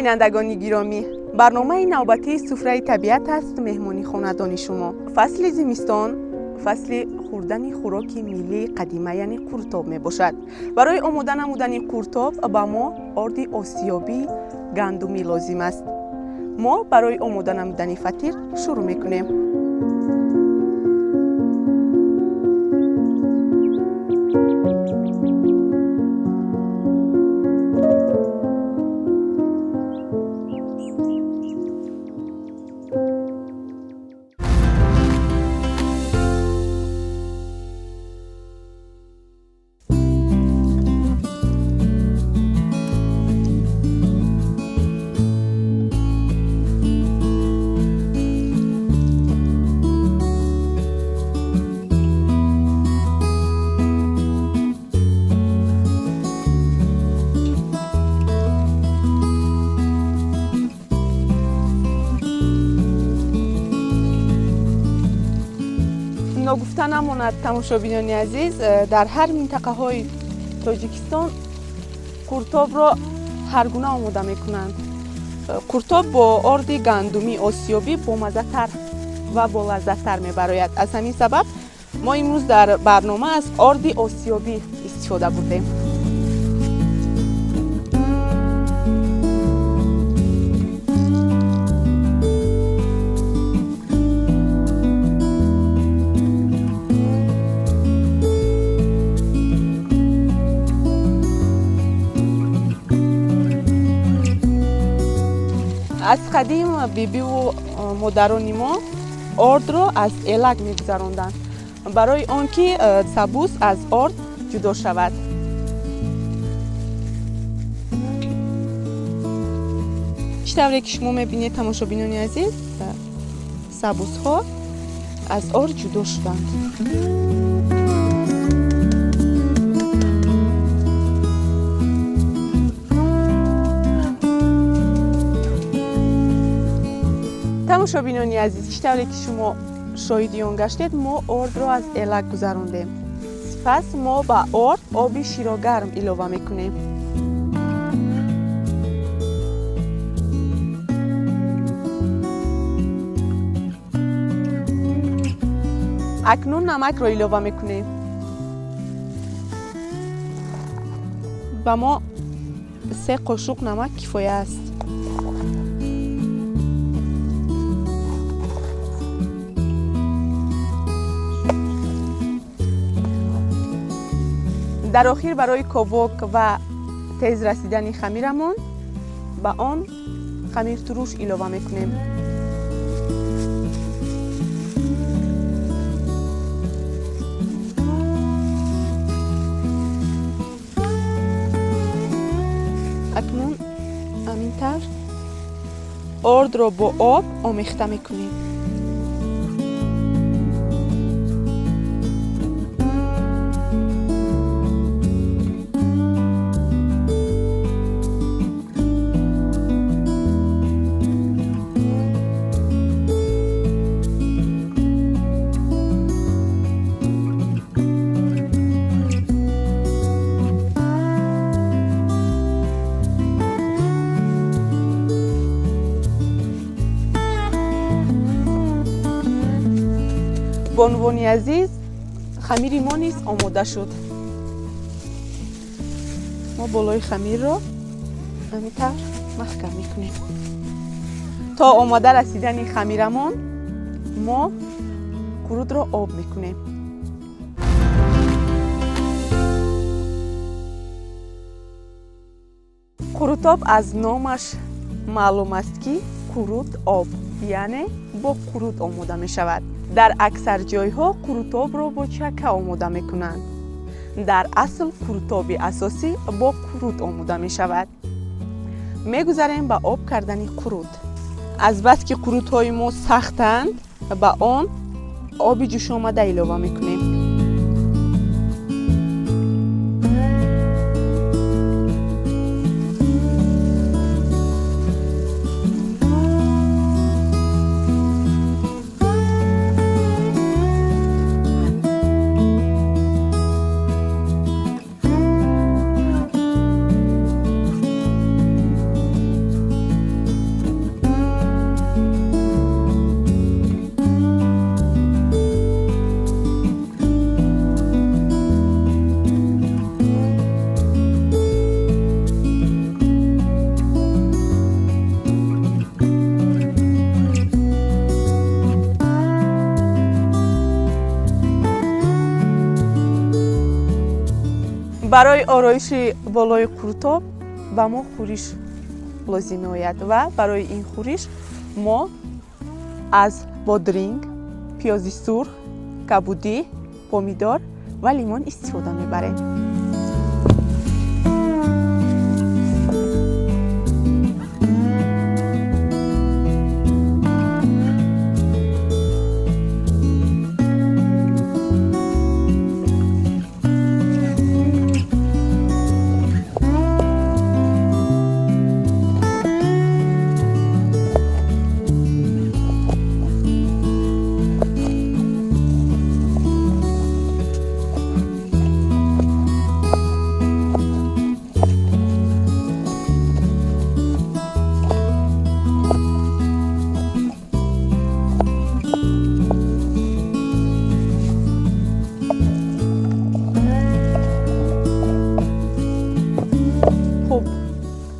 Бинандагони гиромӣ, барномаи навбатии суфраи табиат аст меҳмони хонадони шумо. Фасли зимистон фасли хӯрдани хӯроки миллии қадима, яъне қуртоб мебошад. Барои омода намудани қуртоб ба мо орди осиёбии гандумӣ лозим аст. Мо барои омода намудани фатир шурӯъ мекунем. Ногуфта намонад, тамошобинони азиз, дар ҳар минтақаҳои Тоҷикистон қуртобро ҳар гуна омода мекунанд. Қуртоб бо орди гандумӣ осиёбӣ бомаззатар ва болаззаттар мебарояд. Аз ҳамин сабаб мо имрӯз дар барнома аз орди осиёбӣ истифода бурдем. Аз қадим бибиву модарони мо ордро аз элак мегузаронданд, барои он ки сабус аз орд ҷудо шавад. Чӣ тавре ки шумо мебинед, тамошобинони азиз, сабусҳо аз орд ҷудо шуданд. Тамошобинони азиз, чӣ тавре ки шумо шоҳиди он гаштед, мо ордро аз элак гузарондем. Сипас мо ба орд оби широгарм илова мекунем. Акнун намакро илова мекунем. Ба мо 3 қошуқ намак кифоя аст. Дар охир барои ковок ва тез расидани хамирамон ба он хамиртуруш илова мекунем. Акнун ҳамин тавр ордро бо об омехта мекунем. Бонувони азиз, хамири мо низ омода шуд. Мо болои хамирро ҳамин тавр маҳкам мекунем. То омода расидани хамирамон мо қурутро об мекунем. Қурутоб аз номаш маълум аст, ки қурут об, яъне бо қурут омода мешавад. Дар аксар ҷойҳо қурутобро бо чака омода мекунанд. Дар асл қурутоби асосӣ бо қурут омода мешавад. Мегузарем ба об кардани қурут. Азбаски қурутҳои мо сахтанд, ба он оби ҷӯшомада илова мекунем. Барои ороиши болои қурутоб ба мо хӯриш лозим меояд ва барои ин хӯриш мо аз бодринг, пиёзи сурх, кабудӣ, помидор ва лимон истифода мебарем.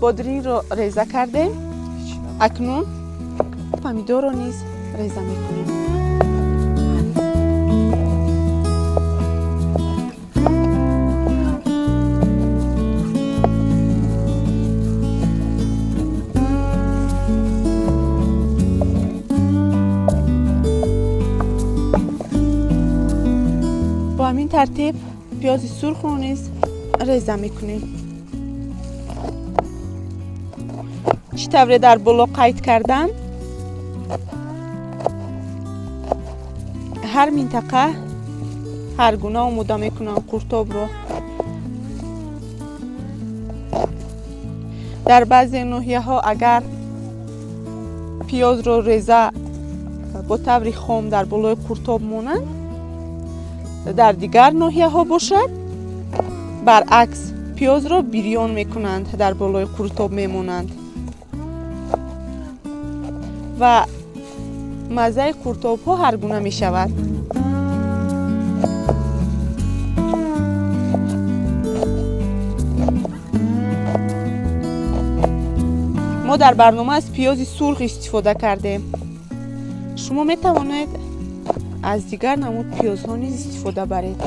Бодрингро реза кардем. Акнун помидорро низ реза мекунем. Бо ҳамин тартиб пиёзи сурхро низ реза мекунем. Чӣ тавре дар боло қайд кардам, ҳар минтақа ҳар гуна омода мекунанд қуртобро. Дар баъзе ноҳияҳо агар пиёзро реза бо таври хом дар болои қуртоб монанд, дар дигар ноҳияҳо бошад баръакс пиёзро бирён мекунанд, дар болои қуртоб мемонанд ва маззаи қуртобҳо ҳар гуна мешавад. Мо дар барнома аз пиёзи сурх истифода кардем. Шумо метавонед аз дигар намуд пиёзҳо низ истифода баред.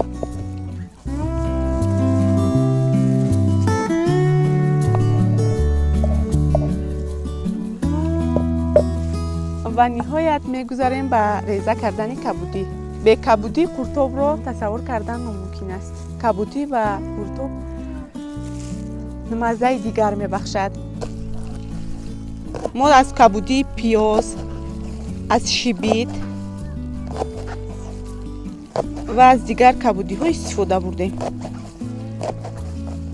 Ва ниҳоят мегузарем ба реза кардани кабудӣ. Бе кабудӣ қуртобро тасаввур кардан номумкин аст. Кабудӣ ба қуртоб маззаи дигар мебахшад. Мо аз кабудӣ пиёз, аз шибит ва аз дигар кабудиҳо истифода бурдем.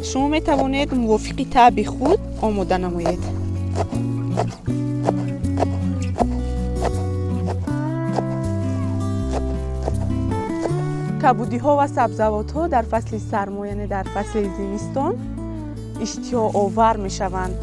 Шумо метавонед мувофиқи таъби худ омода намоед. Кабудиҳо ва сабзавотҳо дар фасли сармо, яъне дар фасли зимистон иштиҳоовар мешаванд.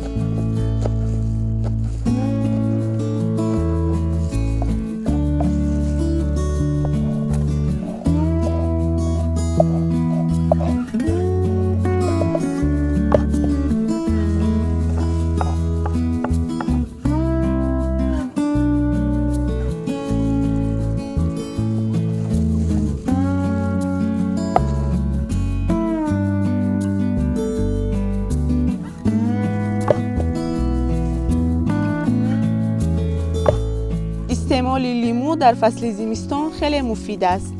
Истеъмоли лимӯ дар фасли зимистон хеле муфид аст,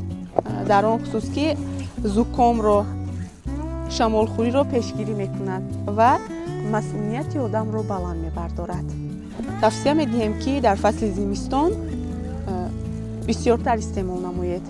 дар он хусус ки зукомро, шамолхӯриро пешгирӣ мекунад ва масунияти одамро баланд мебардорад. Тавсия медиҳем, ки дар фасли зимистон бисёртар истеъмол намоед.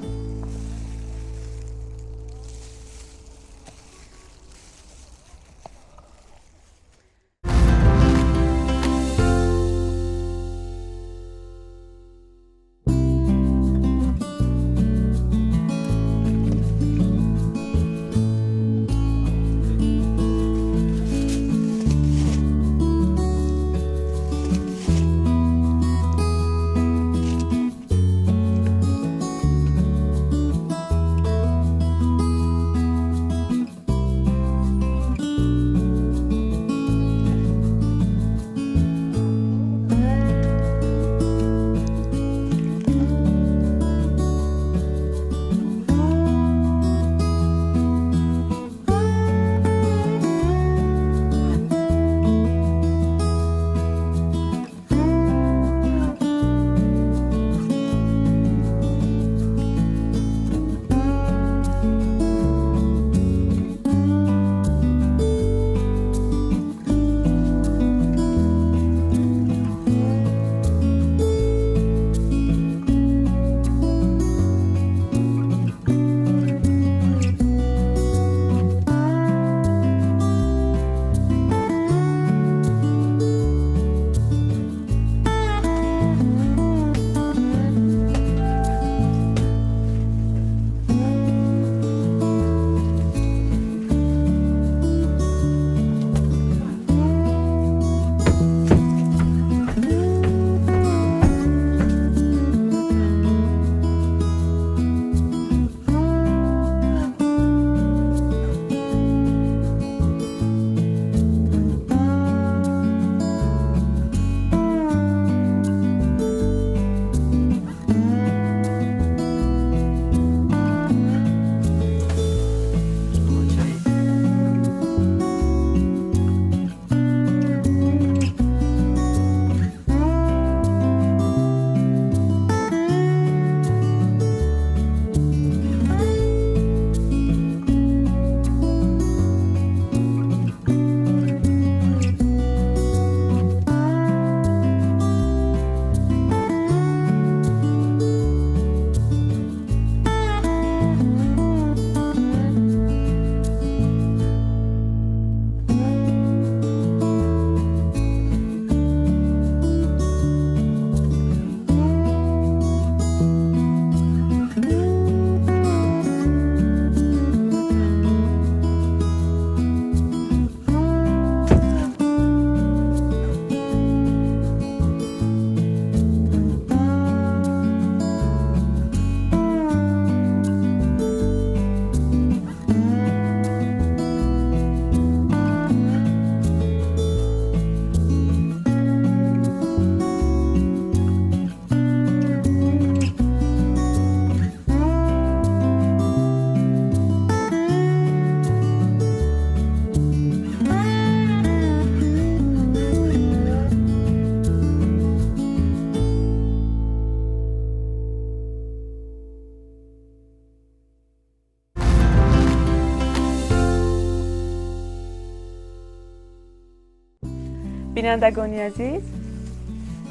Бинандагони азиз,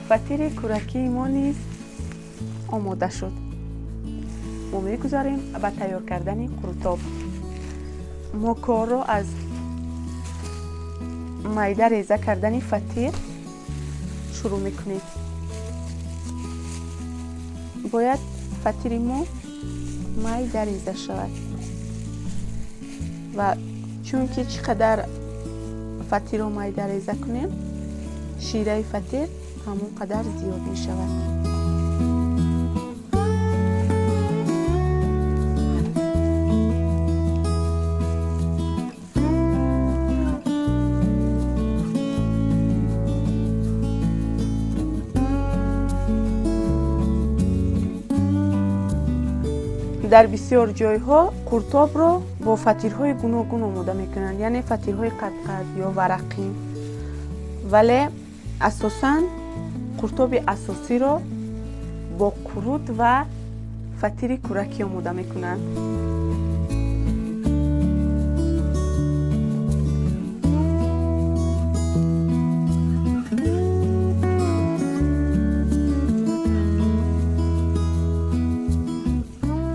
фатири кӯракии мо низ омода шуд. Мо мегузарем ба тайёр кардани қурутоб. Мо корро аз майда реза кардани фатир шурӯъ мекунем. Бояд фатири мо майда реза шавад ва чунки чӣ қадар фатирро майда реза кунем, шираи фатир ҳамон қадар зиёд мешавад. Дар бисёр ҷойҳо қуртобро бо фатирҳои гуногун омода мекунанд, яъне фатирҳои қадқад ё варақӣ. Вале асосан қуртоби асосиро бо қурут ва фатири кӯракӣ омода мекунанд.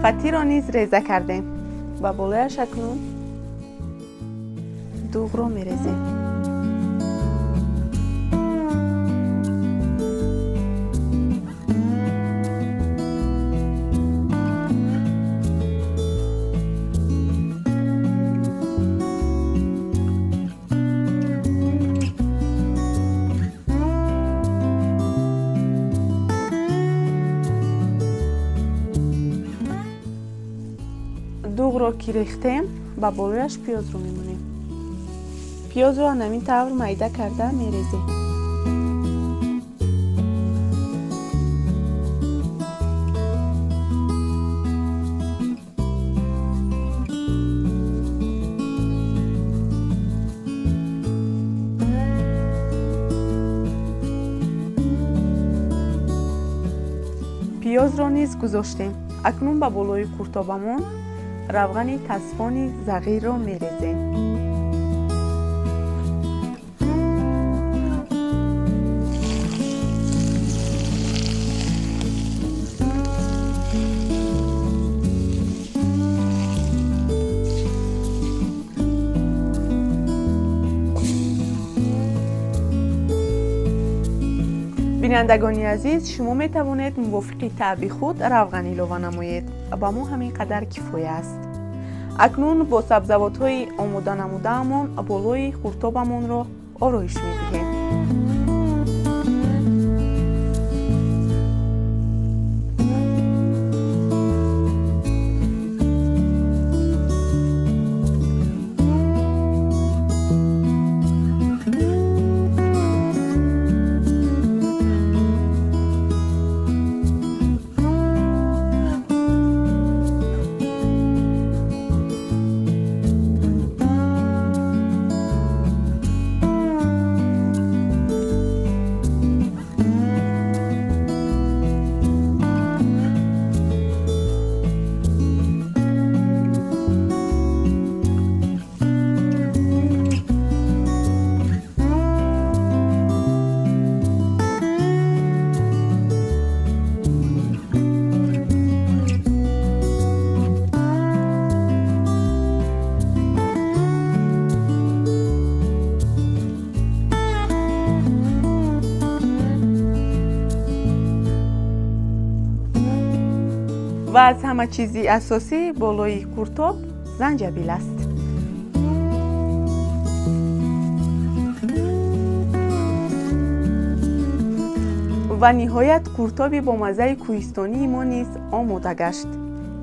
Фатирро низ реза кардем ва болояш акнун дуғро мерезем. Дуғро ки рехтем, ба болояш пиёзро мемонем. Пиёзро ҳамин тавр майда карда мерезем. Пиёзро низ гузоштем. Акнун ба болои қуртобамон равғани тасфони зағирро мерезем. Бинандагони азиз, шумо метавонед мувофиқи таъби худ равған илова намоед. Ба мо ҳамин қадар кифоя аст. Акнун бо сабзавотҳои омода намудаамон болои қуртобамонро ороиш медиҳем. Ва аз ҳама чизи асосӣ болои қуртоб занҷабил аст. Ва ниҳоят қуртоби бомаззаи кӯҳистонии мо низ омода гашт.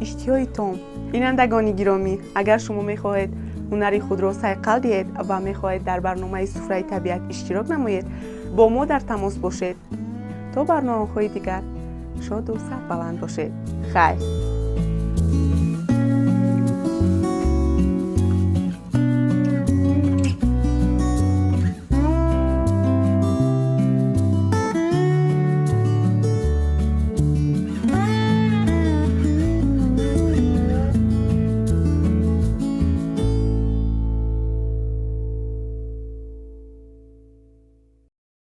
Иштиҳои том. Бинандагони гиромӣ, агар шумо мехоҳед ҳунари худро сайқал диҳед ва мехоҳед дар барномаи суфраи табиат иштирок намоед, бо мо дар тамос бошед. То барномаҳои дигар шоду сарбаланд бошед. Хайр.